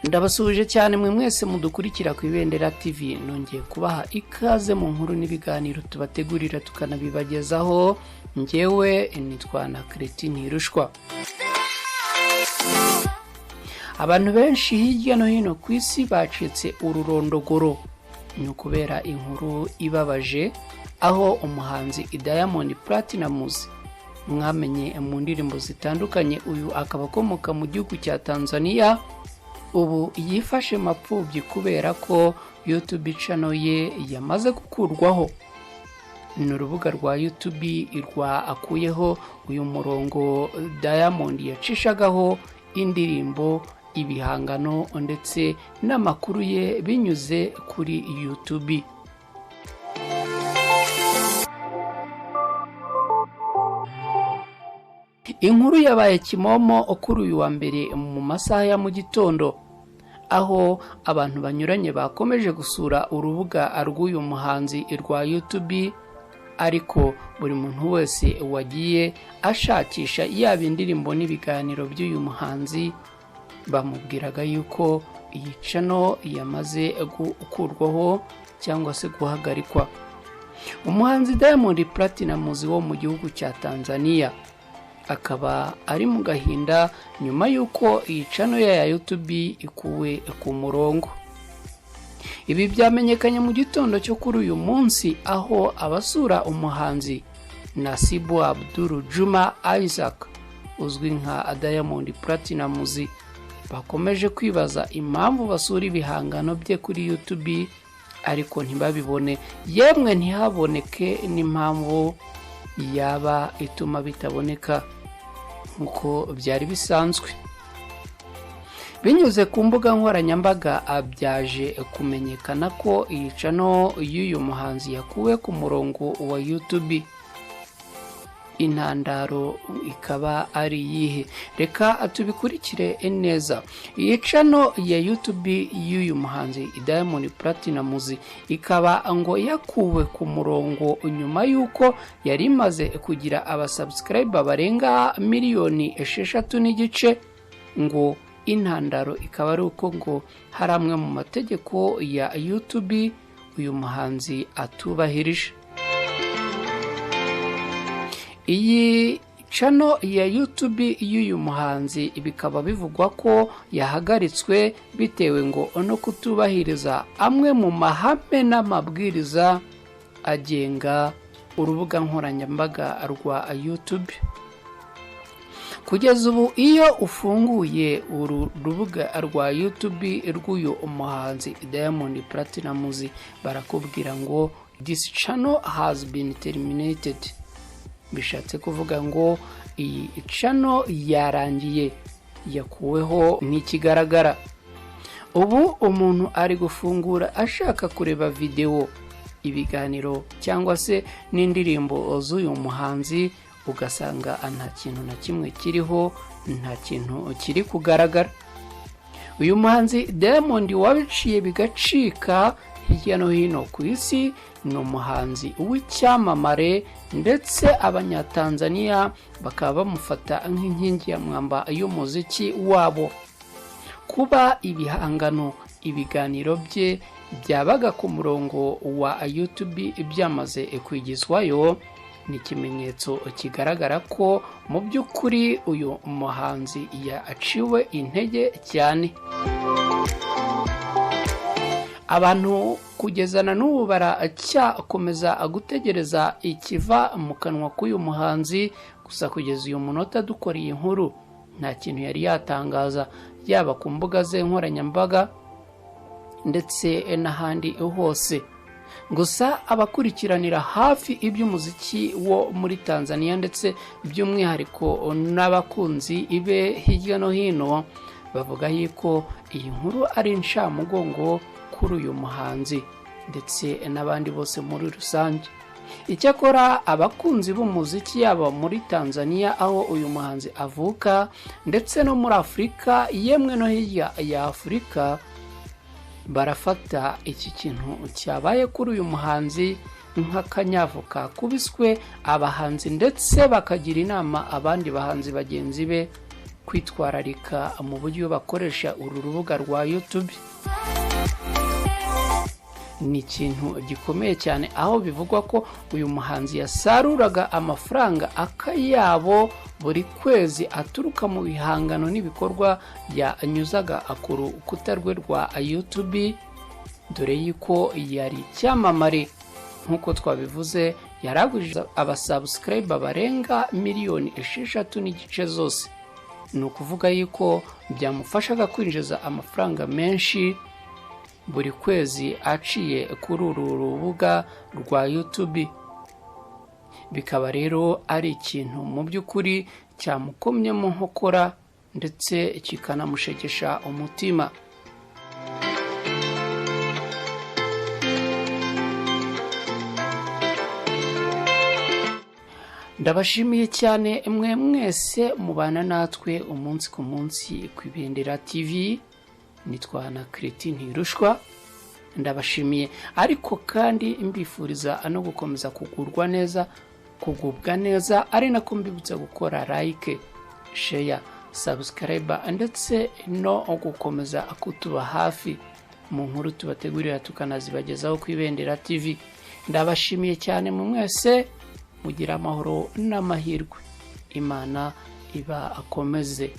Ndabasuhuje cyane mwe mwese mudukurikira ku Ibendera TV. Nongeye kubaha ikaze mu nkuru n'ibiganiro tubategurira tukanabibagezaho. Njyewe nitwa na Kereti Ntirushwa. Abantu benshi hirya no hino ku isi bacitse ururondogoro, ni ukubera inkuru ibabaje aho umuhanzi Diamond Platnumz mwamenye mu ndirimbo zitandukanye, uyu akaba akomoka mu gihugu cya Tanzania, ubu yifashe mapfubyi kubera ko YouTube channel ye yamaze gukurwaho. Ni urubuga rwa YouTube rwa akuyeho uyu murongo Diamond yacishagaho indirimbo, ibihangano ndetse n'amakuru ye binyuze kuri YouTube. Inkuru yabaye kimomo kuri uyu wa mbere mu masaha ya mu gitondo, aho abantu banyuranye bakomeje gusura urubuga rw'uyu muhanzi rwa YouTube, ariko buri muntu wese wagiye ashakisha yaba indirimbo n'ibiganiro by'uyu muhanzi bamubwiraga yuko iyi channel yamaze gukurwaho cyangwa se guhagarikwa. Umuhanzi Diamond Platnumz wo mu gihugu cya Tanzania akaba ari mu gahinda nyuma y'uko iyi channel ya YouTube ikuwe ku murongo. Ibi byamenyekanye mu gitondo cyo kuri uyu munsi, aho abasura umuhanzi Nasibu Abdul Juma Isaac uzwi nka Diamond Platnumz bakomeje kwibaza impamvu basura ibihangano bye kuri YouTube ariko ntibabibone, yemwe ntihaboneke n'impamvu yaba ituma bitaboneka nk'uko byari bisanzwe. Binyuze ku mbuga nkoranyambaga byaje kumenyekana ko iyi channel y'uyu muhanzi yakuwe ku murongo wa YouTube. Intandaro ikaba ari iyihe? Reka tubikurikire neza. Iyi channel ya YouTube y'uyu muhanzi Diamond Platnumz ikaba ngo yakuwe ku murongo nyuma y'uko yari imaze kugira abasubscriber barenga 6.5 miliyoni, ngo intandaro ikaba ari uko ngo hari amwe mu mategeko ya YouTube uyu muhanzi atubahirije. Iyi channel ya YouTube y'uyu muhanzi bikaba bivugwa ko yahagaritswe bitewe ngo no kutubahiriza amwe mu mahame n'amabwiriza agenga urubuga nkoranyambaga rwa YouTube. Kugeza ubu iyo ufunguye uru rubuga rwa YouTube rw'uyu muhanzi Diamond Platnumz barakubwira ngo "This channel has been terminated", bishatse kuvuga ngo iyi channel yarangiye, yakuweho ntikigaragara. Ubu umuntu ari gufungura ashaka kureba videwo, ibiganiro cyangwa se n'indirimbo z'uyu muhanzi, ugasanga nta kintu na kimwe kiriho, nta kintu kiri kugaragara. Uyu muhanzi Diamond wabiciye bigacika hirya no hino ku isi ni umuhanzi w'icyamamare, ndetse Abanyatanzaniya bakaba bamufata nk'inkingi ya mwamba y'umuziki wabo. Kuba ibihangano, ibiganiro bye byabaga ku murongo wa YouTube byamaze kwigizwayo ni ikimenyetso kigaragara ko mu by'ukuri uyu muhanzi yaciwe intege cyane. Abantu kugeza na n'ubu baracyakomeza gutegereza ikiva mu kanwa k'uyu muhanzi, gusa kugeza uyu munota dukora iyi nkuru nta kintu yari yatangaza, yaba ku mbuga ze nkoranyambaga ndetse n'ahandi hose. Gusa abakurikiranira hafi iby'umuziki wo muri Tanzania ndetse by'umwihariko n'abakunzi ibe hirya no hino bavuga yuko iyi nkuru ari inshamugongo kuri uyu muhanzi ndetse n'abandi bose muri rusange. Icyakora abakunzi b'umuziki yaba muri Tanzania aho uyu muhanzi avuka ndetse no muri Afurika, yemwe no hirya ya Afurika, barafata iki kintu cyabaye kuri uyu muhanzi nk'akanyavu kakubiswe abahanzi, ndetse bakagira inama abandi bahanzi bagenzi be Kwitwararika mu buryo bakoresha uru rubuga rwa YouTube ni ikintu gikomeye cyane, aho bivugwa ko uyu muhanzi yasaruraga amafaranga akayabo buri kwezi aturuka mu bihangano n'ibikorwa yanyuzaga ku rukuta rwe rwa YouTube, dore yuko yari icyamamare. Nk'uko twabivuze, yaragujije abasubscriber barenga 6.5 miliyoni zose. Ni ukuvuga yuko byamufashaga kwinjiza amafaranga menshi buri kwezi aciye kuri uru rubuga rwa YouTube. Bikaba rero ari ikintu mu by'ukuri cyamukomye mu nkokora ndetse kikanamushegesha umutima. Ndabashimiye cyane mwe mwese mubana natwe umunsi ku munsi ku Ibendera TV. Nitwa na Kereti Ntirushwa. Ndabashimiye, ariko kandi mbifuriza no gukomeza kugurwa neza, kugubwa neza, ari nako mbibutsa gukora like, share, subscribe ndetse no gukomeza kutuba hafi mu nkuru tubategurira tukanazibagezaho ku Ibendera TV. Ndabashimiye cyane mu mwese, mugira amahoro n'amahirwe, Imana iba akomeze.